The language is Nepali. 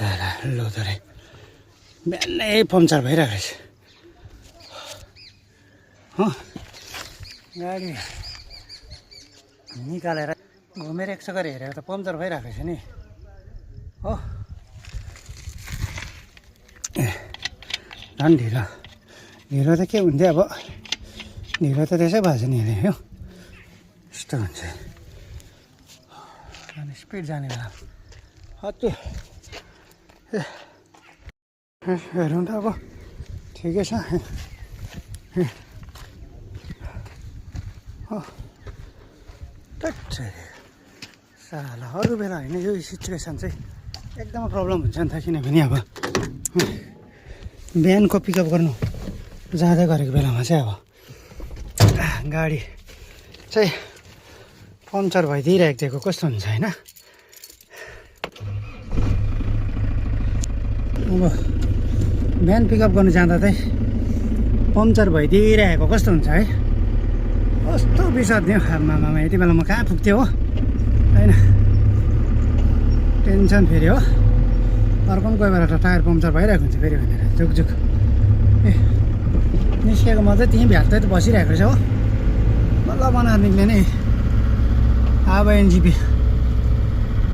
साला लोदरे बिहानै पम्चर भइरहेको रहेछ हो गाडी निकालेर घुमेर एक चक्कर हेरेर त पम्चर भइरहेको रहेछ नि हो झन् ढिलो ढिलो त के हुन्थ्यो अब ढिलो त त्यसै भएको छ नि हो यस्तो हुन्छ अनि स्पिड जाने बेला हत्तु हेरौँ त अब ठिकै छ हो साला अरू बेला होइन यो सिचुएसन चाहिँ एकदमै प्रब्लम हुन्छ नि त किनभने अब बिहानको पिकअप गर्नु जाँदै गरेको बेलामा चाहिँ अब गाडी चाहिँ पम्चर भइदिइरहेको दिएको कस्तो हुन्छ होइन अब बिहान पिकअप गर्नु जाँदा चाहिँ पम्चर भइदिइरहेको कस्तो हुन्छ है कस्तो बिसाध्यो आमामा यति बेला म कहाँ पुग्थेँ हो होइन टेन्सन फेरि हो अर्को पनि कोही बेला त टायर पम्चर भइरहेको हुन्छ फेरि भनेर झुकझुक ए निस्केको म चाहिँ त्यहीँ भ्यात्तै त बसिरहेको रहेछ हो बल्ल बनाएर निक्ले नि अब एनजिपी